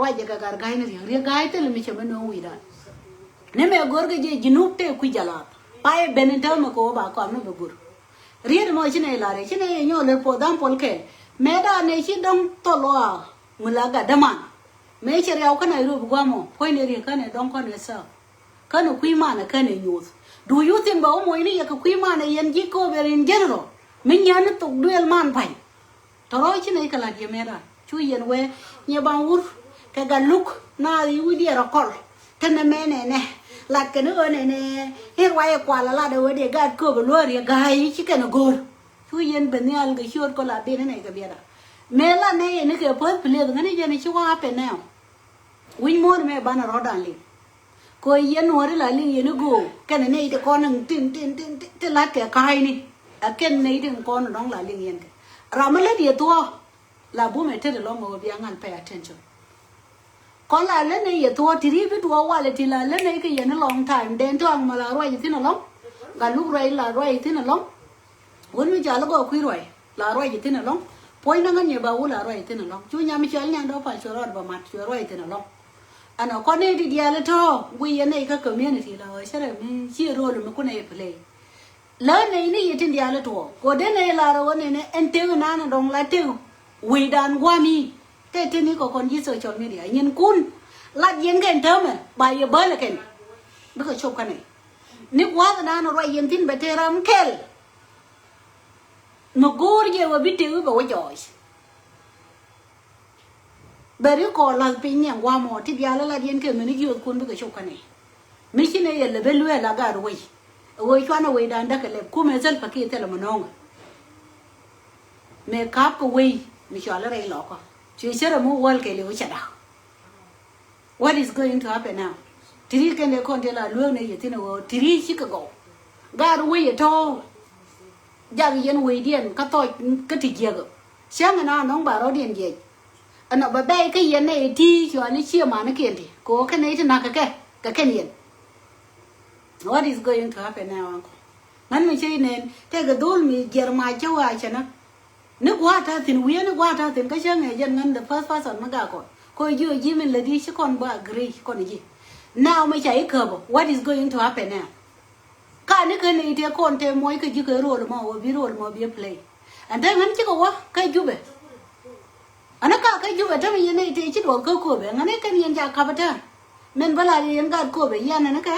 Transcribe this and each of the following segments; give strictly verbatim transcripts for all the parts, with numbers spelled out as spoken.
Ruacɛ kɛ gat ga̱a̱cni riek, riek ga̱a̱c thil mi cɛ mi no̱o̱ŋ wi̱i̱dan. Ni mɛ go̱rkɛ jɛ Junub tëë kui̱ jɛ lath. Payɛ ben in täämɛ kɛ ɣöö ba kɔam ni bɛ go̱r. Riet mɔ ci nɛy la̱r, ci nɛy nyɔɔl ɛ puɔth da̱ŋ puɔl kɛl. Mëëdan nɛ ci dɔ̱ŋ thɔl ɣɔaa mi la gat däman. Mëë cɛ riaw kä Nairobi gua̱a̱mɔ, puɔ̱nydɛ riek känɛ dɔ̱ŋ kɔnɛ sääp. Känɛ kui̱ manɛ känɛ nyoth. Do you think bɛ wä moc ni yɛ kɛ kui̱ manɛ yɛn ji̱ Akobo in general? Mi nyɛn ni thok duëël man pa̱ny. Tɔ̱ rɔ̱ ci nɛy kɛ la̱t yɛ mëëdan. Cu yɛn wee nyɛ baŋ wur kɛ gat luk naath i̱ wi̱cdiɛ rɔ kɔl. Kɛnɛ mɛ nɛnɛ. Lat kɛn i̱ ɣöö nɛnɛ i̱ ruacɛ kual a lat ɛ ɣöö dee gaat kööp ɛ luäär yɛ ga̱a̱c i̱ ci kɛn ɛ go̱o̱r. Cu yɛn ben nhial kɛ ciööt kɔ la ben inɛ kɛ biɛtda. Mëë lat nɛ yɛn i̱ kɛ päth pilieth ŋäni jɛn i̱ ci wä happen now. Wi̱c muɔ̱ɔ̱n mɛ banɛ rɔ̱dan liŋ. Kɛ ɣöö yɛn nuɔ̱ɔ̱ri la liŋ yɛn i̱ go̱o̱k kɛnɛ nɛy ti kɔn tin tin tin tin ti la̱t kɛ ka̱a̱cni. Ɛ kɛn nɛy tin kɔn dɔ̱ŋ la liŋ yɛn kɛ ram mi lät yɛ thuɔ̱ɔ̱. La bumɛ tet ɛlɔ̱ŋ ɛ ɣöö bia ŋa̱l pay attention. Kɔn la lät nɛy yɛ thuɔ̱ɔ̱ ti ri bi tuɔɔk walɛ ti la lät nɛy kɛ yɛn i̱ long time dɛn tɔ̱a̱ŋ mɔ la ruac ithin ɛlɔ̱ŋ. Gat luk ruac la ruac ithin ɛlɔ̱ŋ. Wun mi jal gɔɔ kui̱ ruac la ruac ithin ɛlɔ̱ŋ. Puɔ̱ny na ŋän yɛ ba wun la ruac ithin ɛlɔ̱ŋ cu nyam i̱ cɔl nyan dɔ̱ pal cuɛ rɔɔd bɛ mat cuɛ ruac ithin ɛlɔ̱ŋ. Ɛn ɛ kɔn nɛy ti diaal i̱ tɔ̱ guiy yɛn nɛy kä community la ɣöö cärɛ mi ci role mi kun ɛ play. Lä nɛy ni yɛ tin diaal i̱ tuɔɔk kɛ ɣöö dee nɛy lar ɣöö nɛnɛ ɛn tëk inan dɔ̱ŋ la tëk wecdan gua̱a̱m i̱ tëë tëni kɛ kɔn ji̱ social media nyinkun. Lat yɛn kɛn täämɛ ba yɛ bäl ɛ kɛn bikɛ cop kä nɛy. Ni gua̱a̱th inan ruac yɛn thi̱n bɛ tëë ram kɛl. Mi go̱o̱r jɛ wä bi tëk i̱ bɛ wä jɔɔc. Bɛ ri kɔɔr la̱th piny nhiam gua̱a̱mɔ ti diaal ilat yɛn kɛ mini jiöthkun bikɛ cop kä nɛy. Mi ci nɛy yɛ lɛ ben lueel a gaat wec. Ɛ ɣöö cuanɛ wecdan däkɛ lɛp kumɛ thil pakiɛ thilɛ mi no̱o̱ŋɛ. Mëë ka̱p kɛ wec mi cɔal i̱ rɛy lɔkä cuɛ cärɛ mi wäl kɛɛliw i̱ cɛ da̱k. What is going to happen now? Ti ri kɛn dee kɔn ti la lueek nɛy yɛ thi̱n ɛ ɣöö ti ri cikɛ gɔw. Gaat wec ɛ tɔ̱. Jak yɛn wecdiɛn kä thɔc kä ti jiäkä. Cäŋ ɛn a nɔŋ ba rɔ̱diɛn jiɛc. Ɛn ɔ bɛ bɛy kä yɛn nɛy ti cuali ciɛ manikiɛn ti kɛ ɣöö kɛn nɛy ti na̱k kɛ kɛ kɛ kɛn yɛn. What is going to happen now, uncle? Ŋän mi cä inɛn tɛkɛ dhol mi jiɛr mac cä wa cɛ na. Ni gua̱a̱t ta̱thi̱n wi̱i̱ ni gua̱a̱t ta̱thi̱n kä cä ŋɛ jɛn ŋän the first person mi gak kɔn kɔ jiö ji̱ min lädi ci kɔn ba agree kɔn ji̱. Now mi ca i̱ käpä, what is going to happen now? Ka ni kä nɛy tëë kɔn tëë muɔc kä ji̱ kɛ rol mɔ wä bi rol mɔ bi play. Ɛn te ŋän cikɛ wä kä Jubɛ. Ɛn kä kä Jubɛ te mi yɛn nɛy tëë ci duɔth kä Köpɛ ŋän i̱ kɛn yɛn ca ka̱pä tɛr. Min bä la yɛn gat Köpɛ yɛn ɛn kɛ.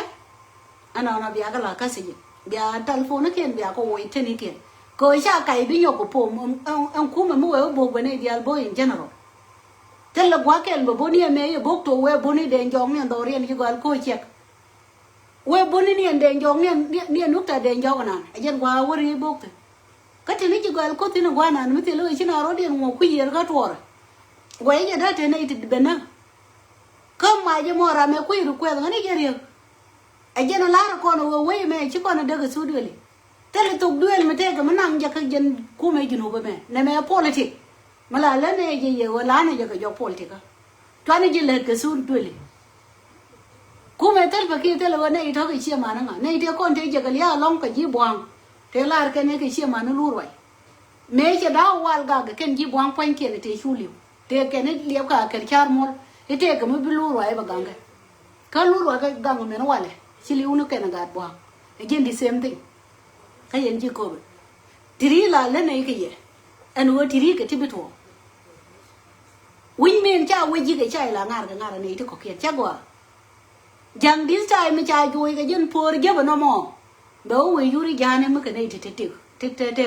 Ɛn ɔnɔ bia kɛ la kä sijin bia telephone kiɛn bia kɛ woc teni kiɛn. Kɛ ɣöö ca kac bi nyɔk kɛ pom ɛn kumɛ mi wee wä bok bɛ nɛy diaal bok in general. Thilɛ gua̱a̱k kɛl bɛ boni ɛmɛ yɛ bok tok wee boni dee jɔk ni ɛn dhɔriɛn ci gɔal ko̱ ciɛk. Wee buni ni ɛn dee jɔk ni ɛn, ni ɛn nukta dee jɔk nan ɛ jɛn gua̱a̱ wä ri bok thi̱n. Kä tini ji̱ gɔal ko̱ thi̱n gua̱a̱ nan mi thil wee ci na rɔ̱diɛn ŋuɔ kui̱ yiër kä tuɔɔrɛ. Gua̱a̱ i̱ jɛ da̱a̱ te nɛy ti ben na. Kä mac ɛmɔ ram ɛ kui̱ ri kuɛth ŋäni jɛ riek. Ɛ jɛn ɛ la̱r ɛ kɔn ɛ wee wec ɛmɛ ci kɔn ɛ däk ɛ thuk duëli. Thilɛ thuk duël mi tëëkɛ mi naŋ jɛ kä jɛn kumɛ Junub ɛmɛ nɛmɛ ɛ politik. Mi la lä nɛ jɛ yɛ ɣöö la̱a̱nɛ jɛ kɛ jɔk politik kä. Cuanɛ ji̱ lät kɛ thuk duëli. Kumɛ thil pɛ kiɛ thil ɛ ɣöö nɛy tɔ̱ kɛ ciɛ man ŋa nɛy tëë kɔn tëë jɛ kɛ lia̱a̱ lɔ̱ŋ kɛ ji̱ bua̱a̱ŋ. Tëë lar kɛn ɛ kɛ ciɛ man ɛ lur ruac. Mëë cɛ da̱a̱ wal gak kɛ kɛn ji̱ bua̱a̱ŋ pua̱nykiɛn ɛ tëë cu li̱w. Tëë kɛn ɛ liɛp ka kɛn ca̱r muɔ̱l i̱ tëëkɛ mi bi lur ruac ɛ bɛ gaŋkɛ. Kä lur ruac kɛ gaŋ mɛn walɛ ci li̱w ni kɛn ɛ gaat bua̱a̱ŋ. Ɛ ji̱n the same thing. Kä yɛn ji̱ köpɛ. Ti ri la lä nɛy kɛ yɛ. Ɛn ɣöö ti ri kɛ ti bi tuɔɔk. Wi̱ny mëën ca wec ji̱ kɛ ca ila ŋa̱r kɛ ŋa̱r ɛ nɛy ti kɔ̱kiɛn ca gɔaa. Ja̱ŋ this time mi ca juɔc kɛ ji̱n po̱o̱r jäpɛ nɔmɔ. Bɛ wä wec yuri ja̱a̱n ɛmɛ kɛ nɛy ti ti ti ti ti ti.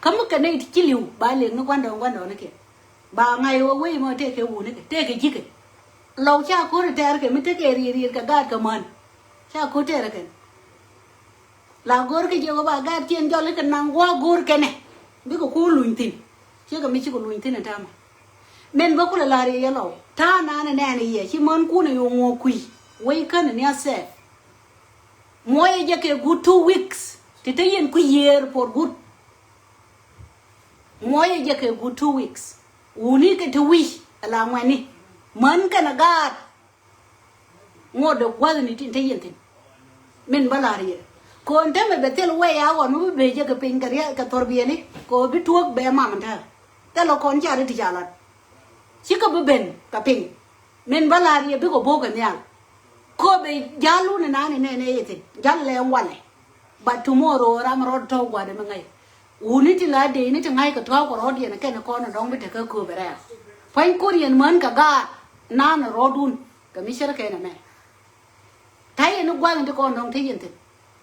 Kä mi kɛ nɛy ti ci li̱w ba lëk ni gua̱ndɔɔŋ gua̱ndɔɔŋ ni kiɛn. Ba ŋa̱c wä wec mɔ tëëkɛ wuni kɛ tëëkɛ ji̱ kɛ. Lɔw ca ko̱r tɛɛr kɛ mi tëëkɛ riɛr riɛr kɛ gaat kɛ män. Ca ko̱r tɛɛr kɛn. La go̱o̱r kɛ jiɛk ɣöö ba gaatkiɛn jɔl ikɛ naŋ gua̱a̱k go̱o̱r kɛnɛ bikɛ kuur luny thi̱n. Ciekɛ mi cikɛ luny thi̱n ɛ ta̱a̱mɛ. Min bä kulɛ la̱r yɛ yɛ lɔw ta̱a̱ nanɛ nɛɛnɛ yɛ ci mänkun ɛ yo̱o̱ŋ ŋuɔ̱ɔ̱k kui̱ wec känɛ ni a sɛɛf. Muɔyɛ jɛ kɛ guut two weeks ti te yɛn kui̱ yiëër puɔr guut. Muɔyɛ jɛ kɛ guut two weeks wuni kɛ ti wi̱c ɛ la ŋuɛni män kɛnɛ gaat. Ŋuɔ̱t dee gua̱thni tin te yɛn thi̱n. Min bä la̱r yɛ kɔn temɛ bɛ thil wɛy a ɣɔn mi bi bee jɛ kɛ piny kɛ riɛk kɛ thɔr biɛli kɛ ɣöö bi tuɔ̱k bɛ mam tɛr. Thilɛ kɔn car i̱ ti ca lat. Cikɛ bi ben kɛ piny. Min bä la̱r yɛ bikɛ bo̱o̱kɛ nhial. Kööbɛ ja̱l wun inan inɛnɛ i̱ thi̱n ja̱l lɛ walɛ. But tomorrow ram rɔɔd tɔ̱ gua̱dɛ mi ŋäc. Wuni ti la dee ni ti ŋa̱c kɛ tɔ̱ kɛ rɔɔd yɛn kɛn kɔn dɔ̱ŋ bi tekɛ kööbɛ rɛɛl. Pua̱ny ko̱r yɛn män kɛ gaat nan rɔɔdun kɛ mi cär kɛn ɛmɛ. Ta̱yɛ ni gua̱a̱th in ti kɔn dɔ̱ŋ te yɛn thi̱n.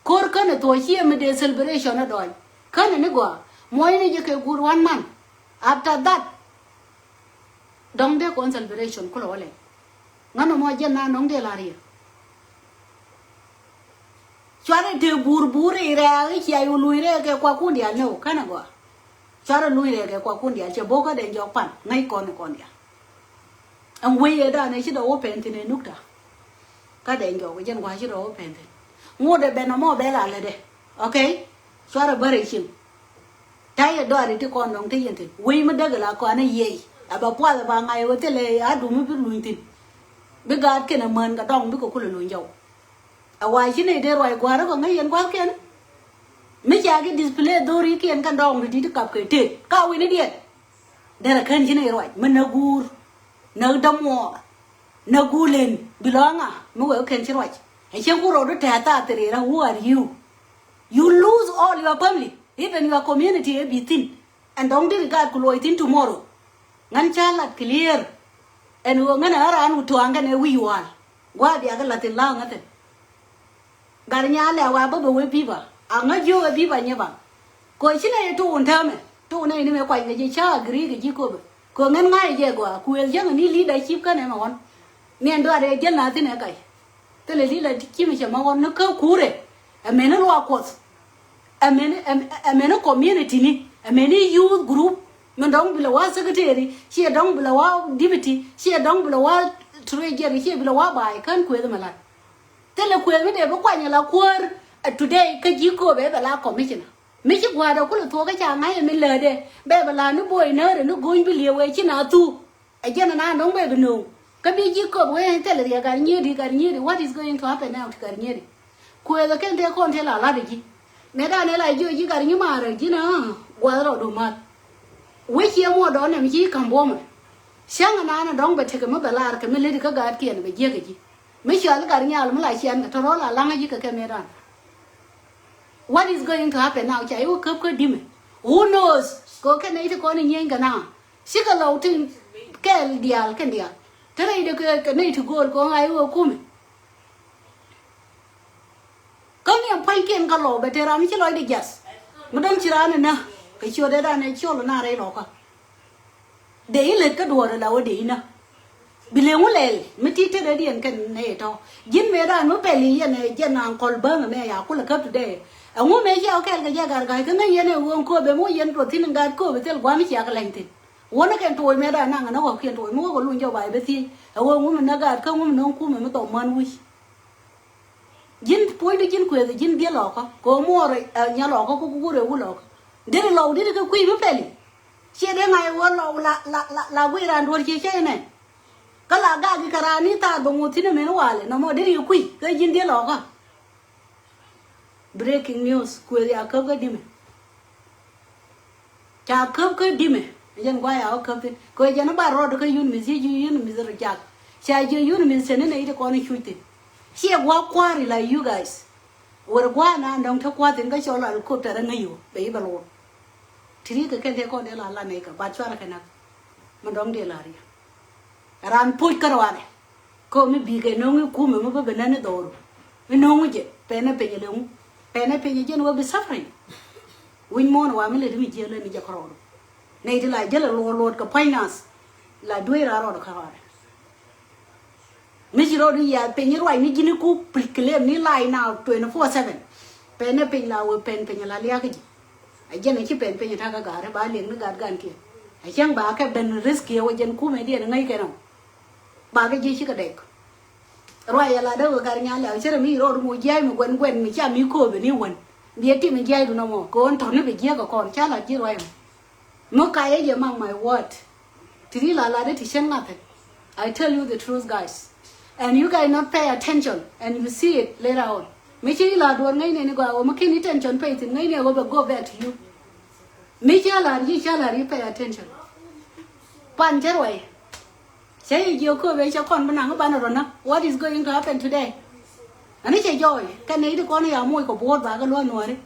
Ko̱r känɛ thuɔ̱ɔ̱c ciɛ mi dee celebration ɛ dɔɔny. Känɛ ni gɔaa muɔ̱ɔ̱cni jɛ kɛ guur one month. After that dɔ̱ŋ dee kɔn celebration kulɛ wä lɛl. Ŋän ɛmɔ jɛn na nɔŋ dee la̱r yɛ. Cuarɛ te buur buur i̱ rɛɛk i̱ cia yu luny rɛɛk kɛ kuakun diaal ni wä känɛ gɔaa. Cuarɛ luny rɛɛk kɛ kuakun diaal cɛ bo̱o̱k kä dee jɔk pan ŋäc kɔn kɔn diaal. Ɛn wec ëë danɛ ci dɔ̱ wä pɛn thi̱n ɛ nukta. Kä dee jɔk jɛn gua̱a̱c ci dɔ̱ wä pɛn thi̱n. Ŋot ɛ ben ɛmɔ bɛ la lätdɛ. Okay. Cuarɛ bärɛ cieŋ. Ta̱yɛ dɔaari ti kɔn dɔ̱ŋ te yɛn thi̱n wec mi däk ɛ la kɔanɛ yiɛc. Ɛ bɛ puath ɛ ba ŋa̱c ɛ wä thilɛ adum mi bi luny thi̱n. Bi gaat kɛn ɛ män kɛ dɔŋ bikɛ kulɛ luny jɔw. Ɛ wa ci nɛy dee ruac gua̱a̱r ɛ kɔ ŋäc yɛn gua̱a̱r kɛn. Mi ca ki display dho̱ri kiɛn kɛn dɔŋ ti di̱t kap kɛ tëët ka wi̱ni diɛn. Derɛ kän ci nɛy ruac mi näk guur näk dämuɔɔr näk guur len bi lɔ̱ŋa mi wee kɛn ci ruac. Ɛ cieŋ ku rɔɔdu tɛ̱̈ɛ̱̈ thaa thiri rɛ who are you? You lose all your family, even your community ɛ bi thi̱n. Ɛn dɔ̱ŋ diri gaat ku luɔc thi̱n tomorrow. Ŋän ca lat clear. Ɛn ɣöö ŋän ɛ ɣän raan wut tuaŋ kɛn ɛ wi̱c wal. Gua̱a̱th bia kɛ la̱th in la̱a̱ŋ ŋäthɛn. Gat nyal lɛ wa bä bɛ wee biba a ŋä jiök ɛ biba nyɛ ba. Kɔ ci nɛ yɛ tuun täämɛ tuun nɛ ni mɛ kuany kɛ ji̱ ca agri kɛ ji̱ köpɛ. Kɔ ŋän ŋa̱c jɛ gɔaa kuëël jäŋ ni leadership känɛ mɛ ɣɔn. Miɛn duat ɛ jäl na thin ɛ kac. Thilɛ leadership cɛ mɛ ɣɔn ni kä kurɛ. Ɛ mɛn ni luak kuɔth. Ɛ mɛn ɛ mɛn ni community ni ɛ mɛn ni youth group. Mɛ dɔŋ bilɛ wa secretary ciɛ dɔŋ bilɛ wa deputy ciɛ dɔŋ bilɛ wa treasurer ciɛ bilɛ wa ba̱a̱y kän kuëëth mɛ lat. Thilɛ kuëëth mi dee bi kuany ala kuäär. Ɛ today kä ji̱ kööbɛ bɛ la commissioner. Mi ci gua̱a̱dɛ kulɛ thuɔ̱k kä ca ŋa̱c ɛ mi läätdɛ bɛ bɛ la ni bo̱o̱c nääri ni go̱o̱ny bi liëë wee ci na thuk. Ɛ jɛn ɛn a nɔŋ bɛ bi nööŋ kä bi ji̱ kööbɛ wee ɛn thilɛ riɛ gat nyiëëdi gat nyiëëdi what is going to happen now ti gat nyiëëdi. Kuëëth ɛ kɛn tëë kɔn tëë la la̱t ɛ ji̱. Mëë dan ɛ la jiö ji̱ gat nyimaarä ji̱n a gua̱th rɔɔdu ma̱th. Wec ciɛ muɔɔdɔɔn ɛm ci ka̱m buɔ̱mɛ. Cäŋ ɛn a nɛ dɔ̱ŋ bɛ tekɛ mi bɛ laar kɛ mi lät kä gaatkiɛn bɛ jiäk ɛ ji̱. Mi cɔal i̱ gat nyal mi la ciɛn kɛ tɔ̱ rɔ̱ la laŋä ji̱ kɛ kɛ mëëdan. What is going to happen now? Ca i̱ wä käp kä dimɛ. Who knows? Kɛ kɛ nɛy ti kɔn i̱ nyieny kɛ na cikɛ lɔw tin kɛɛl diaal kɛn diaal. Te rɛy de kɛ nɛy ti go̱o̱l kɔn a i̱ wä kumɛ. Kä ni ɛn pua̱nykiɛn kä lɔw bɛ te ram mi ci lɔcdɛ jath. Mi dɔ̱ŋ ci raan ɛ nä kɛ ciötdɛ dan ɛ ciöl ɛ na rɛy lɔkä. Dee i̱ lät kä duɔ̱ɔ̱r ɛ la wä dee i̱ nä. Bi leŋ wä lɛl mi ti tetdɛ diɛn kɛn nɛ yɛ tɔ̱. Ji̱n mëë raan mi pɛl i̱ yɛn ɛ jɛn an kɔl bäŋ ɛmɛ ya kulɛ käp ti dee. Ɛŋu mëë ciɛ wä kɛɛl kɛ jɛ gat ga̱a̱c kä ŋäc yɛn ɛ ɣöö ɛn kööbɛ mi wä yɛn tuɔth thi̱n gat kööbɛ thil gua̱a̱m mi cia kɛ lɛny thi̱n. Wä ni kɛn tuɔɔc mëë raan naŋ ɛn ɛ ɣɔ̱kiɛn tuɔɔc mi wä kɛ luny jɔw ba yɛ bɛ thiec ɛ ɣöö ɛŋu mi näk gat kä ŋu mi näk kumɛ mi thɔm män wi̱c. Ji̱n puɔ̱nydä ji̱n kuëth ji̱n dhiel lɔkä kɛ ɣöö muɔɔr ɛ nya lɔkä ku kukur ɛ wut lɔkä. Deri lɔw deri kɛ kui̱ mi pɛli. Ciɛ dee ŋa̱c ɣöö lɔw la la la la guiy raan duɔ̱ɔ̱r ciɛ cä inɛ. Kä la gak i̱ kɛ raan ni thaar bɛ ŋuɔ̱th thi̱n ɛmɛn walɛ nɔmɔ deri kɛ kui̱ kɛ ji̱n dhiel lɔkä. Breaking news kuëth ya käp kä dimɛ. Ca käp kä dimɛ jɛn guay a wä käp thin kɛ jɛn ba rɔɔd kä yun miss yi yun miss rɔ jak. Ca jiɛ yun miss tɛn ni nɛ yit kɔn i̱ cuc thin. Ciɛ gua̱a̱k kua̱r ila you guys. Wër gua̱a̱k na dɔ̱ŋ te kua̱r thin kä cɔl al kop tɛrɛ ŋäc yio bɛ yi bɛ luɔk. Ti ri kɛ kɛn te kɔn dee la la nɛ kɛ bat cuarɛ kɛ nak. Mɛ dɔ̱ŋ dee la riɛ. Ran puc kä ruaadɛ. Kä mi bikɛ no̱ŋ i̱ kumɛ mi bä bi nän i̱ dhɔru. I̱ no̱ŋ i̱ jɛ pɛnɛ piny ilɛ ŋu. Pɛnɛ piny i̱ jɛn wä bi suffering. Wi̱ny muɔ̱ɔ̱n wa mi lɛ ti mi jiɛk lɛ mi jɛ kärɔɔdu. Nɛy ti la jäl ɛ luɔt luɔt kɛ pua̱ny nath. La dueec raa rɔɔdu kä ruaadɛ. Mi ci rɔɔdu yiath piny i̱ ruac ni ji̱n i̱ ku pil kilem ni lai na twenty four seven. Pɛnɛ piny la wee pɛn piny la liak i̱ ji̱. Ɛ jɛn ɛ ci pɛn piny ɛ ta̱kä ga̱a̱r i̱ ba liɛŋ ni gat gan kiɛ. Ɛ cäŋ ba kɛ ben risk kiɛ wä jɛn kumɛ diɛn i̱ ŋäc kɛn ɔ. Ba kɛ ji̱ cikɛ dɛk. Ruac ɛ la dee wek gat nyal lɛw cärɛ mi rɔɔd mi wä jia̱a̱c mi guɛn guɛn mi ca mi kööbɛ ni wän. Biɛ tim jia̱a̱cdu nɔmɔ kɛ ɣän tɔ̱ni bɛ jiäk ɛ kɔn ca la ji̱ ruac mɔ. Mi kayɛ jɛ mark my word. Ti ri la la dee ti cien ŋa̱thɛ. I tell you the truth guys. And you guys not pay attention and you see it later on. Mi ci la duɔr ŋäcnɛ ni gɔaa wä mi kin attention pay thin ŋäcnɛ wä bɛ go back to you. Mi ca la ri ca la ri pay attention. Pan cä ruac. Cä yɛ jiök kööbɛ cɛ kɔn bi naŋ i̱ banɛ rɔnä. What is going to happen today? Ani cɛ jɔɔy kɛ nɛy ti kɔn i̱ a moc kɛ buɔ̱ɔ̱t ba kɛ luɔ̱n nuɔ̱ɔ̱ri.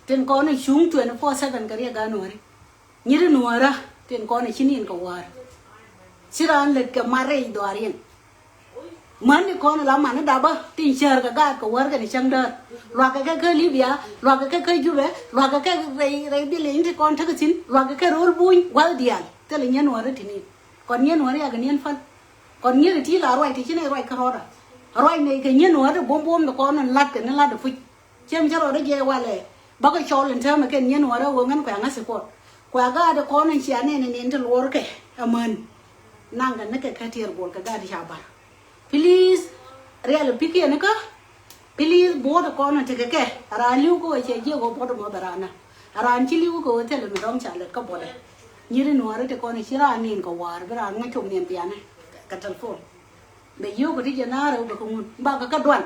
Tin kɔn i̱ cuŋ twenty four seven kɛ riɛk a nuɔ̱ɔ̱ri. Nyiri nuɔ̱ɔ̱rä tin kɔn i̱ ci ni̱n kɛ wäär. Ci raan lät kɛ mat rɛy dhɔaar yɛn. Män ni kɔn la man ni dapä tin cär kɛ gaat kɛ wär kɛn cäŋ däär. Luakä kɛ kä Libya, luakä kɛ kä Jubɛ, luakä kɛ rɛy rɛy dhil in ti kɔn tekɛ thi̱n, luakä kɛ ro̱l buny wäl diaal. Thilɛ nyien wärä ti ni̱n. Kɔn nyien wärä yakɛ ni̱n päl. Kɔn nyien ti la ruac ti ci nɛ ruac kä rɔɔdä. Ruac nɛ kɛ nyien wärä buɔ̱m buɔ̱m ni kɔn ni lat kɛ ni lat puc. Ciem cä rɔɔdä jɛ walɛ. Bakɛ cɔl in täämɛ kɛn nyien wärä wä ŋän kuɛ ŋä support. Kuɛ gaat kɔn in cia nɛn in in ti luɔr kɛ. Amän. Naŋ kɛ ni kɛ kä tiɛɛr guɔl kɛ gaat ca bar. Please, rial pikiɛn kä. Please, buɔt kɔn tekɛ kɛ. Raan li̱w kä wä cɛ jiɛk wä buɔt mɔ bɛ raan na. Raan ci li̱w kä wä thilɛ mi dɔŋ ca lɛt kä buɔtɛ. Nyiri nuɔri ti kɔn ci raan nin kɛ waar bi raan ŋä cum niɛn pianɛ. Kɛ telephone. Bɛ yio̱w kɛ ti jɛ naar rɛw bɛ kɛ ŋun. Bakɛ kä duan.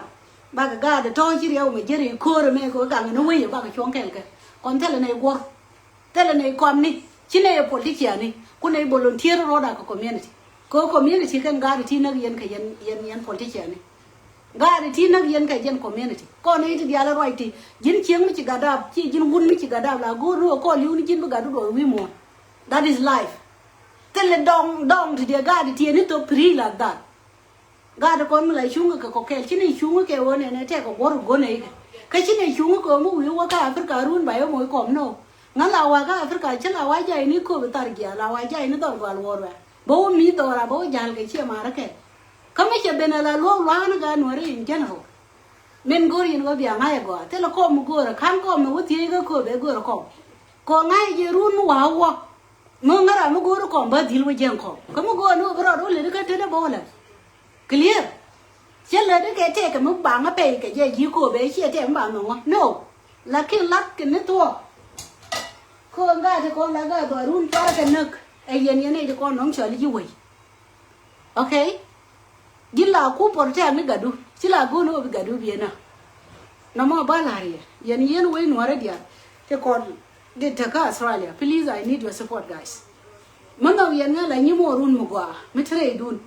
Bakɛ gaat tɔ̱ ci riɛw mɛ jeri ko̱r mɛ kɛ wä gaŋ ni wei bakɛ cuɔ̱ŋ kɛl kɛ. Kɔn thilɛ nɛ guɔr. Thilɛ nɛy kɔmni ci nɛy ɛ politician ni ku nɛy volunteer rɔɔda kɛ community. Kɛ community kɛn gaat ti näk yɛn kɛ yɛn yɛn yɛn politician ni. Gaat ti näk yɛn kɛ yɛn community kɔn nɛy ti diaal ruac ti ji̱n cieŋ mi ci gat dap ci ji̱n wun mi ci gat dap la go̱o̱r ni wä kɔn li̱w ni ji̱n bi gat duɔth wi̱i̱ muɔ̱ɔ̱n. That is life. Thilɛ dɔŋ dɔŋ ti diɛ gaat ti ni thop free like that. Gaat kɔn mi la cuŋä kɛ kɔkɛl ci ni cuŋä kɛ wä nɛnɛ tɛk kɛ guɔr go̱n ɛ ikɛ. Kä ci ni cuŋä kɛ wä mi wi̱i̱ wä kä Africa run ba yɛ moc kɔm nɔ. Ŋä la wa kä Africa ci la wa jay ni köp thar jial la wa jay ni dhɔr gual wä ruɛ. Bä wä mi dhɔra bä wä jal kɛ ciɛ marä kɛ. Kä mi cɛ ben ala luɔk luaŋ ni gaat nuɔri in general. Min go̱r yin wä bia ŋa̱c ɛ gɔaa thilɛ kɔm mi go̱rä ka̱n kɔm mi wä thiec kä köp ɛ go̱rä kɔm. Kɔ ŋa̱c jɛ run mi wa wä. Mi ŋära mi go̱o̱ri kɔm bä dhil wä jiɛn kɔm kä mi go̱o̱ri ni wä bi rɔɔd wä lät kä tetdä bä wä lät. Clear. Cä lät kɛ tɛkɛ mi baŋä pɛy kɛ jɛ ji̱ ko̱o̱p ɛ ciɛ tɛk mi ba nhɔŋä no. Lakin lat kɛ ni thuɔɔk. Ko̱o̱p ŋa̱t ti kɔn la gat dhɔarun cuarɛ kɛ näk. Ɛ yɛn yɛn nɛy ti kɔn nɔŋ cɔl ji̱ wei. Okay. Ji̱ la ku protect ni gatdu ci la go̱o̱r ni wä bi gatdu biɛ na. Nɔmɔ ba la̱r yɛ yɛn yɛn wec nuɔrɛ diaal. Ti kɔn di tekä Australia, please, I need your support, guys. Mi nhɔk yɛn ŋa la nyi muɔɔr run mi gɔaa mi te rɛydun.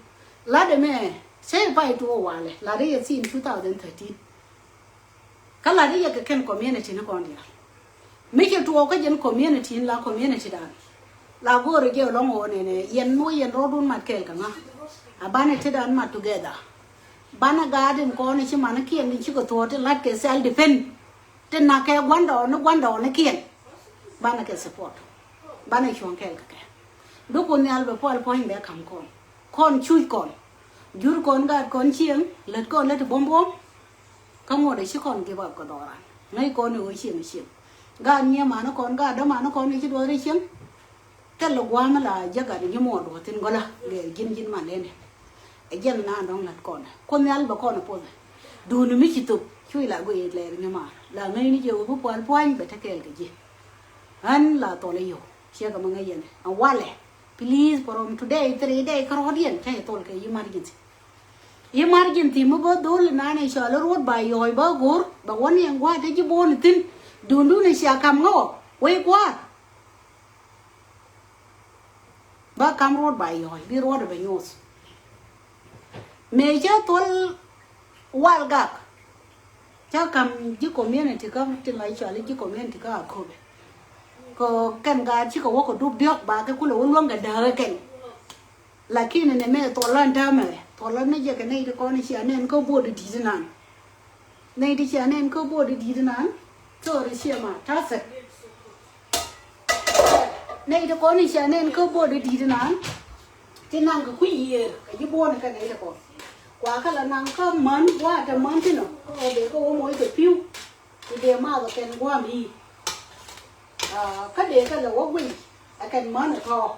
Lat ɛmɛ cɛ i̱ pay tuɔɔk walɛ lat i̱ yɛ thin two thousand thirteen. Kä lat i̱ yɛ kɛ kɛn community ni kɔn diaal. Mi ci tuɔɔk kä jɛn community in la community dan. La go̱o̱ri jɛ lɔŋ ɣöö nɛnɛ yɛn nuɔ yɛn rɔɔdun mat kɛɛl kɛ ŋa. A banɛ tetdan mat together. Banɛ gaat in kɔn i̱ ci manikiɛn in cikɛ thuɔɔk ti lat kɛ self defense. Ti nak kɛ gua̱ndɔɔŋ ni gua̱ndɔɔŋnikiɛn. Banɛ kɛ support. Banɛ cuɔ̱ŋ kɛɛl kɛ kɛ. Dukun nhial bɛ pual puɔ̱ny bɛ ka̱m kɔn. Kɔn cuc kɔn. Jur kɔn gaat kɔn cieŋ lät kɔn lät ti buɔ̱m buɔ̱m. Kä ŋuɔ̱t ɛ ci kɔn give up kɛ dhɔran ŋäc kɔn i̱ ɣöö cieŋ cieŋ. Gaat nyiee mani kɔn gaat dämani kɔn i̱ ci duɔth ri cieŋ. Thilɛ gua̱a̱m la jäk gat i̱ nyimuɔɔr duɔth thi̱n gɔlä gɛɛr ji̱n ji̱n man leni. Ɛ jiɛn na dɔ̱ŋ la̱t kɔn kuoth nhial bɛ kɔn i̱ puɔth. Duuni mi ci thop cuc la guic lɛɛr nyimaar la ŋäcni jɛ wä bi pual pua̱ny bɛ te kɛɛl kɛ ji̱. Ɣän la thɔl i̱ yio̱w ciɛ kɛ mi ŋäc yɛn ɛ walɛ. Please, from today three day kärɔɔdiɛn cä yɛ thol kɛ emergency. Emergency mi bä dhol inan ɛ cɔal i̱ ruɔt ba yɔɔc bä go̱r bɛ wä ni ɛn gua̱a̱th te ji̱ bo̱o̱n thi̱n. Duundun ɛ cia kam ŋä wä wec gua̱a̱th. Bä kam ruɔt ba yɔɔc bi ruɔt ɛ bɛ nyuɔth. Mëë cä thol wal gak. Ca kam ji̱ community kä tin la i̱ cɔal i̱ ji̱ community kä Akobe. Kɛ kɛn gaat cikɛ wä kɛ dup diɔ̱k ba kɛ kulɛ wä luäŋ kɛ dääk kɛ kɛn. Lakin ni mɛ thuɔlä ni täämɛ thuɔlä ni jɛ kɛ nɛy ti kɔn i̱ cia nɛn kä buɔt i̱ di̱t inan. Nɛy ti cia nɛn kä buɔt i̱ di̱t inan. Thɔɔri ciɛ ma ta̱thɛ. Nɛy ti kɔn i̱ cia nɛn kä buɔt i̱ di̱t inan. Ti naŋ kɛ kui̱ yiëër kɛ ji̱ buɔ̱n kɛ nɛy ti kɔn. Kua kä la naŋ kä män gua̱a̱tɛ män thinɔ kä ɣöö dee kä wä moc kɛ pi̱w. Ti dee math ɛ kɛn gua̱a̱m i̱ kä dee kä lɛ wä guiy ɛ kɛn män ɛ tɔ̱.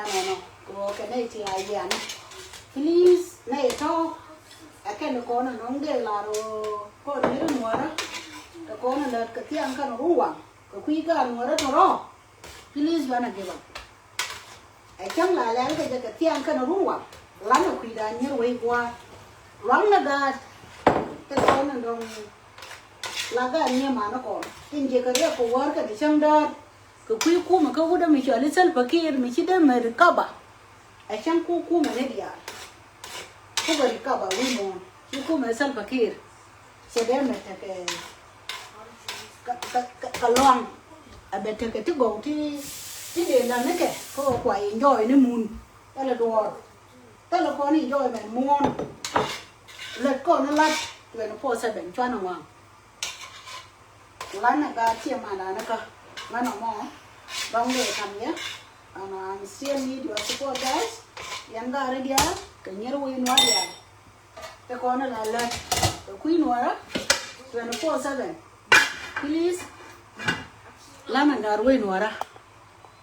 Ɛnɔnɔ kɛ ɣöö kɛ nɛy ti a yian. Please nɛy tɔ̱ ɛ kɛn kɔn ɛ nɔŋ dee lar ɣöö kɔn ni ri nuɔrä. Kɛ kɔn ɛ lät kɛ thiaŋ kɛn run waŋ kɛ kui̱ gaat nuɔrä tɔ̱ rɔ. Please banɛ give up. Ɛ cäŋ la lɛl kɛ jɛ kɛ thiaŋ kɛn run waŋ. Lanɛ kui̱dan nyir wec gua̱a̱r. Luaŋnɛ gaat. Kɛ kɔn in dɔ̱ŋ. La gaat nyie manä kɔn tin jiɛ kɛ riɛk kɛ wäär kɛn cäŋ däär. Kɛ kui̱ kumɛ kä wut dämi cɔal i̱ Salva Kiir mi ci dee mɛ recover. Ɛ cäŋ ku kumɛ ni diaal. Ku bɛ ri kaba wi̱i̱ muɔ̱ɔ̱n ci kumɛ Salva Kiir. Cɛ dee mɛ tekɛ ka, ka, ka, ka luaŋ. A bɛ tekɛ ti gɔw ti, ti dee la ni kɛ kä kua enjoy ni mun. Thilɛ duɔɔr. Thilɛ kɔn enjoy mɛn muɔ̱ɔ̱n. Lät kɔn lat twenty four seven cuanɛ ŋuaŋ. Lanɛ gaat ciɛ mandan kä ŋän ɔmɔ. Dɔŋ dee kam yɛ. And I still need your support, guys. Yɛn gaat ri diaal kɛ nyier wi̱i̱ nuɔ̱ɔ̱r diaal. Te kɔn la lät kɛ kui̱ nuɔ̱ɔ̱rä twenty four seven. Please. Lanɛ gaat wi̱i̱ nuɔ̱ɔ̱rä.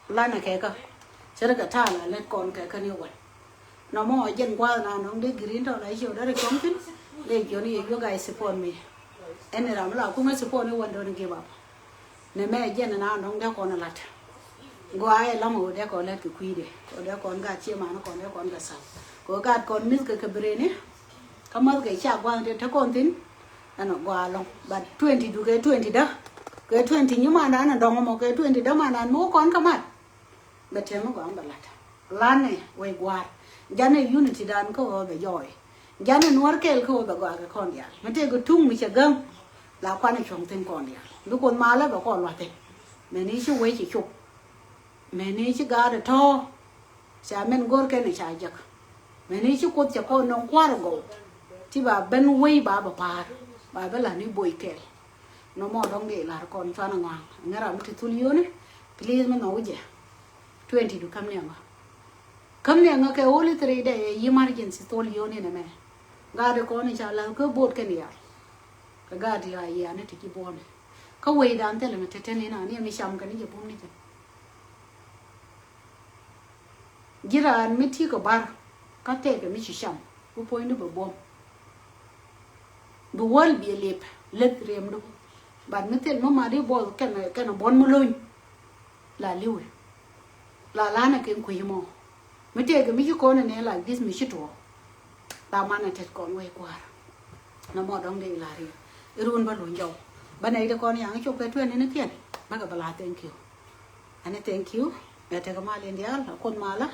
Lanɛ kɛ kä. Cɛ ri kɛ ta̱a̱ la lät kɔn kɛ kä ni wal. Nɔmɔ jɛn gua̱a̱th na nɔŋ dee green tɔ la ciɛ wä dee ri kɔŋ thin. Dee jiɔni yɛ you guys support me. Ɛn ni ram la kumɛ support ni wän don't give up. Nɛ mɛ jɛn na nɔŋ dee kɔn lat. Gɔaa ɛ lam wä dee kɔn lat kɛ kui̱dɛ kɔ dee kɔn gat ciɛ man kɔn dee kɔn gat sal. Kɔ gat kɔn mith kɛ kɛ breni. Kä mäth kɛ ca gua̱a̱th dee te kɔn thin. Ɛn ɔ gɔaa lɔŋ but twenty du kɛ twenty dä. Kɛ twenty nyi man dan ɛ dɔŋ mɔ kɛ twenty dä man dan mɔ kɔn kä mat. Bɛ tɛm mi gɔaa bɛ lat. Lanɛ wec gua̱a̱r. Janɛ unity dan kä ɣöö bɛ jɔɔy. Janɛ nuɔ̱ɔ̱r kɛɛl kä ɣöö bɛ gɔaa kɛ kɔn diaal. Mi tëëkɛ tuŋ mi cɛ gäŋ. La kuanɛ cuɔ̱ŋ thi̱n kɔn diaal. Bi Kuoth malä bɛ kɔn lua̱th thi̱n. Mɛni ci wec ci cop. Mɛni ci gaat ɛ tɔ̱. Ca mɛn go̱r kɛn ɛ ca jek. Mɛni ci Kuoth cɛ kɔn nɔŋ kua̱r ɛ gɔw. Ti ba ben wec ba bɛ pa̱a̱r. Ba bɛ la̱t ni boc kɛɛl. Nɔmɔ dɔ̱ŋ dee la̱r kɔn cuanɛ ŋɔaŋ. Ŋära mi ti thul yio̱ni. Please mi nhɔk wi̱cɛ. Twenty du käm ni ɛŋɔ. Käm ni ɛŋɔ kɛ only three day ɛ emergency thol yio̱ni nɛ mɛ. Gaat kɔn in ca la̱th kä bo̱o̱t kɛn yal. Kɛ gaat ti a yiani ti ci buɔ̱ni. Kä wecdan thilɛ mi te teni na ni mi cam kɛn ni jɛ bum ni jɛ. Ji̱ raan mi ti kɛ bar kä tɛkɛ mi ci cam. Bi puɔ̱nydu bɛ buɔ̱m. Bi wäl bi lip lep riɛmdu. But mi thil mi mat i̱ buɔth kɛn kɛn buɔ̱n mi lony. La liwi. La lanɛ kɛn kui̱ mɔ. Mi tëëkɛ mi ci kɔn in ɛ like this mi ci tuɔɔk. La manɛ tet kɔn wec kua̱r. Nɔmɔ dɔ̱ŋ dee la riɛm. Irun bä luny jɔw. Bä nɛy ti kɔn yaŋ cop kɛ tuɛn in ikiɛn. Bä kɛ bä la thank you. Ani thank you. Ɛ tekɛ mal in diaal a Kuoth malä.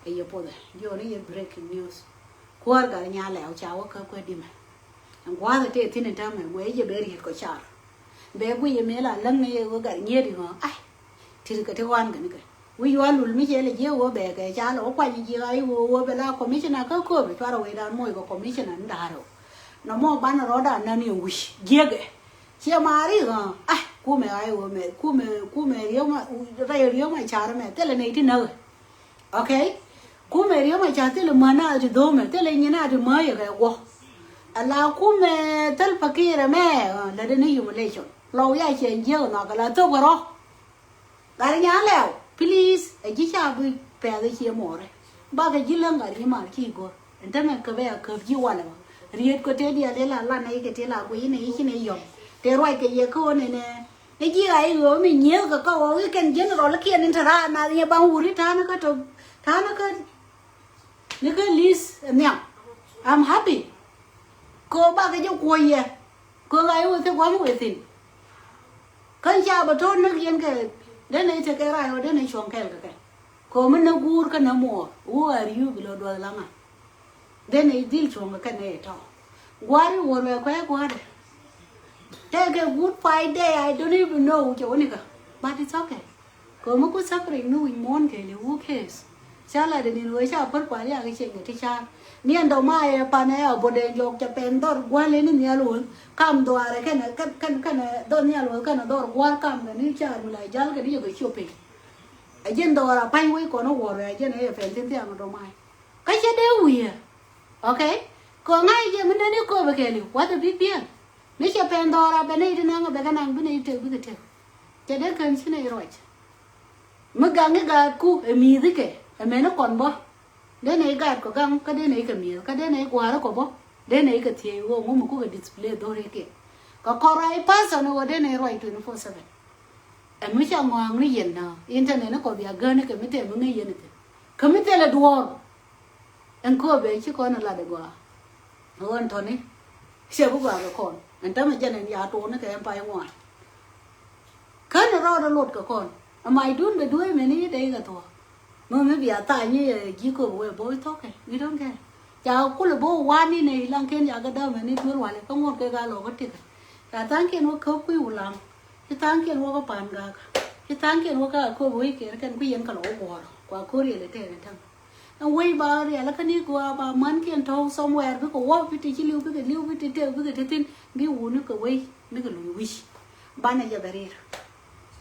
Ɛ yɛ puɔthɛ jiɔni yɛ breaking news. Kuäär gat nya lɛw ca wä kä kuɛ dimɛ. Ɛn gua̱a̱th ɛ tëë thi̱n in täämɛ guɛ i̱ jɛ bɛ riet kɔ car. Bɛ guiy ɛmɛ la läŋ ni yɛ wä gat nyiet i̱ ɣɔ̱ ai. Ti̱t kɛ ti ɣɔan kɛn kɛ wi̱c yual lul mi cɛ lɛ jiɛ wä bɛ kɛ ca lɛ wä kuany jiɛ ɣa̱c wä wä bɛ la commissioner kä kööp cuarɛ wecdan moc kɛ commissioner ni da̱a̱r ɛ wä. Nɔmɔ banɛ rɔɔdan nani ɛ wi̱c jiɛkɛ. Ciɛ maari ɣä ai kumɛ ɣa̱c wä mɛ kumɛ kumɛ riek ma rɛy riek ma car mɛ thilɛ nɛy ti näk ɛ. Okay. Kumɛ riek ma ca thil män a ti dhomɛ thil nyin a ti mäyɛ kɛ guɔ. Ala kumɛ thil pakirɛ mɛ lɛ dini humiliation lɔw ya cɛ jiɛk nɔk ala thok rɔ. Gat nya lɛw please ɛ ji̱ ca bi pɛth ɛ ciɛ mɔrɛ. Bakɛ ji̱ läŋ gat nyi mar ci gor ɛn tämɛ käbɛ a käp ji̱ walɛ bä. Riet kɔ te dial ila la nɛ ikɛ ti la guiy inɛ i̱ ci nɛ yɔm. Te ruac kɛ yɛ kä ɣän ɛnɛ. Ni ji̱ ɣa̱c i̱ ɣöö mi nyieth kɛ kä ɣɔw i̱ kɛn general kiɛn in te raar nath nyɛ baŋ wur i̱ ta̱a̱n kä top ta̱a̱n kä ni kä li̱th nhiam. I'm happy. Kɛ ɣöö bakɛ jɛ kuɔ̱c yɛ kɛ ɣöö ɣa̱c i̱ ɣöö thik gua̱m wëë thi̱n. Kä ca bɛ to̱r näk yɛn kɛ den nɛy tekɛ rac ɣöö den nɛy cuɔ̱ŋ kɛɛl kɛ kɛ kɛ ɣöö mi näk guur kä näk muɔɔr wä ɣa̱r yuu bi lɔ duɔth laŋa. Then i̱ dhil cuɔ̱ŋ kɛ kɛn i̱ tɔ̱ gua̱a̱r i̱ wuɔ̱r wɛ kuɛ gua̱a̱r dɛ. Tɛkɛ good five day I don't even know cɛ wä ni kä. But it's okay. Kɛ mi ku suffering ni wi̱c muɔ̱ɔ̱n kɛɛliw who cares? Ca la dee nin wee ca päl kual yak i̱ cieŋ kɛ ti ca̱a̱r. Ni ɛn dɔ̱ ma ɛ pan ɛ a bot ɛ jɔk cɛ pɛn dhɔr gua̱l in ni nhial wol kam dhuaarɛ kɛn kɛn kɛn dhɔr nhial wol kɛn dhɔr gua̱a̱r kam kɛ ni ca̱a̱r mi la jal kɛ ni jɛ kɛ ciop piny. Ɛ ji̱n dhɔr a pa̱ny wec kɔn i̱ wuɔ̱r ɛ ji̱n ɛ yɛ pɛn thin thiaŋ dɔ̱ ma ɛ. Kä cä dee wi̱i̱. Okay. Kɔ ŋa̱c jɛ mi neni kööbä kɛɛliw wath a big deal. Mi cɛ pɛn dhɔɔr a bɛ nɛy ti naŋ a bɛ kɛ naŋ bi nɛy tëk bikɛ tëk. Cɛ dee kän ci nɛy ruac. Mi gaŋ i̱ gaatku ɛ mi̱i̱th ikɛ ɛ mɛn i̱ kɔn bä. Dee nɛy gaatkɔ gaŋ kä dee nɛy kɛ mi̱i̱th kä dee nɛy gua̱a̱r ikɔ bä. Dee nɛy kɛ thiec ɣöö ŋu mi kukɛ display dhɔr ikiɛn. Kɛ kɔn ruac person i̱ ɣöö dee nɛy ruac twenty four seven. Ɛ mi ca ŋɔaŋ ni yɛn na internet ni kɔ bia gäni kɛ mi tɛm mi ŋäc yɛn ithin. Kä mi thilɛ duɔɔr. Ɛn kööbɛ ci kɔn ɛ lat ɛ gɔaa. Ɣän tɔni cɛ bi gɔaa kɛ kɔn ɛn tämɛ jɛn ɛn ya tuɔɔni kɛ ɛn pay ŋuan. Kän rɔɔdɛ luɔt kɛ kɔn ɛ mac dun bɛ duee mɛni dee kɛ thuɔɔk. Ŋö mi bia tha̱a̱ nyi ji̱ köp wee bo̱o̱c thɔ̱kɛ, we don't care. Ca kulɛ bo̱o̱ wani nɛ ilaŋ ken ca kɛ dämɛ ni duel walɛ kä ŋuɔ̱t kɛ gal ɔ kä tikɛ. Ca tha̱a̱ŋkiɛn wä käp kui̱ wulaŋ. Ci tha̱a̱ŋkiɛn wä kä pa̱a̱n gak. Ci tha̱a̱ŋkiɛn wä kä a köp wec kɛn kɛn kui̱ yɛn kɛ lɔ wä guɔ̱ɔ̱r kua ko̱r yɛl ɛ tɛɛn ɛ täŋ. Ɛn wec ba rial kä ni gua ba män kiɛn tɔ̱w somewhere bikɛ wä bi ti ci liw bikɛ liw bi ti tëk bikɛ ti thin bi wuni kɛ wec bikɛ luny wi̱c. Banɛ jɛ bɛ rir.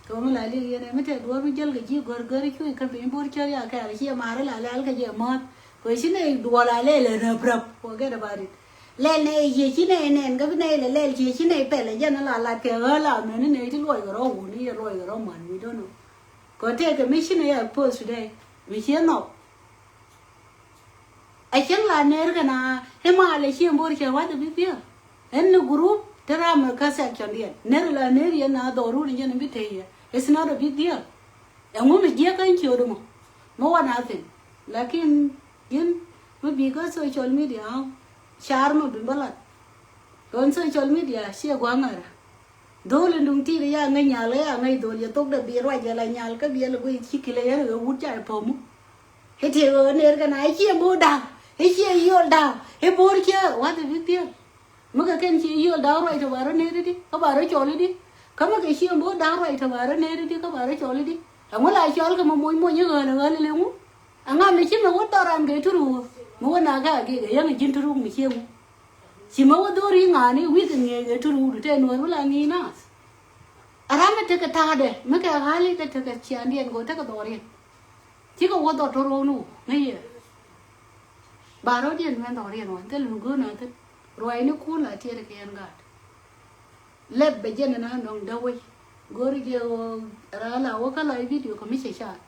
Kɛ wä mi la liŋ yɛn ɛ mi tɛk duɔ̱ɔ̱r mi jäl kɛ ji̱ gör gör i̱ cuc kä piny bo̱r cär ya kɛɛl ciɛ ma̱a̱r ila lɛl kɛ jɛ määth. Kɛ ci nɛy duɔl a lɛl ɛ rap rap. Forget about it. Lɛl nɛy ciɛ ci nɛy nɛn kä bi nɛy lɛ lɛl ciɛ ci nɛy pɛl ɛ jɛn ila lat kɛ ɣä la mɛn ni nɛy ti luɔc kɛ rɔ wun ni yɛ luɔc kɛ rɔ män, we don't know. Kɛ tɛk kɛ mi ci nɛy a post today mi ciɛ nhɔk. A cieŋ la ner kɛ na i̱ ma lɛ cieŋ bo̱r cɛ wath a big deal. Ɛn ni group te ram kä section diɛn ner la ner yɛn na dhɔru ni jɛn bi te yɛ. It's not a big deal. Ɛŋu mi jiɛ kä in ciöt mɔ mɔ wa nothing. Lakin ji̱n mi bi kä social media car mɔ bi bä lat. Kɛ ɣän social media ciɛ gua̱a̱ŋ ara. Dhol in duŋ ti̱i̱t ya ŋäc nyal ya ŋäc dhol yɛ thok dee bi ruac yɛ la nyal kä bi yɛ la guiy ci kilɛ yɛn ɣä wut ca yɛ pɔmu. I̱ ti ɣöö ner kɛ na i̱ ciɛ bo̱o̱r da̱a̱k i̱ ciɛ yio̱l da̱a̱k i̱ bo̱o̱r ciɛ wath i̱ bi thiël. Mi kɛ kɛn ciɛ yio̱l da̱a̱k ruac tɔ ba rɔ ner i̱di kä ba rɔ cɔl i̱di. Kä mi kɛ ciɛ bo̱o̱r da̱a̱k ruac tɔ ba rɔ ner i̱di kä ba rɔ cɔl i̱di. Ɛŋu la cɔl kɛ mi moc moc i̱ ɣöl ɛ ɣöl i̱ liŋu. Ɛŋa mi ci mi wä dhɔran kɛ turuk mi wä na kɛ agik ɛ yäŋ i̱ ji̱n turuk mi ciɛ ŋu. Ci mi wä dhor i̱ ŋa̱a̱ni wi̱i̱ kɛ ŋi̱eec ɛ turuk du tɛ nuɔ̱ɔ̱r mi la ŋi̱i̱c naath. A ram mi tekɛ ta̱a̱dɛ mi kɛ ɣa̱li kɛ tekɛ ciaŋdiɛn kɛ wä tekɛ dhɔriɛn. Cikɛ wä dhɔr tɔ ro̱o̱ŋ ni wä ŋäc yɛ. Ba ro̱diɛn mɛn dhɔriɛn wä thil mi go̱o̱n a thil ruaacni kun la tiɛt kɛ yɛn gaat. Lɛp bɛ jɛn ɛn a nɔŋ däk wec go̱o̱ri jɛ ɣöö raa la wä kä la i̱ video kɛ mi cɛ caat.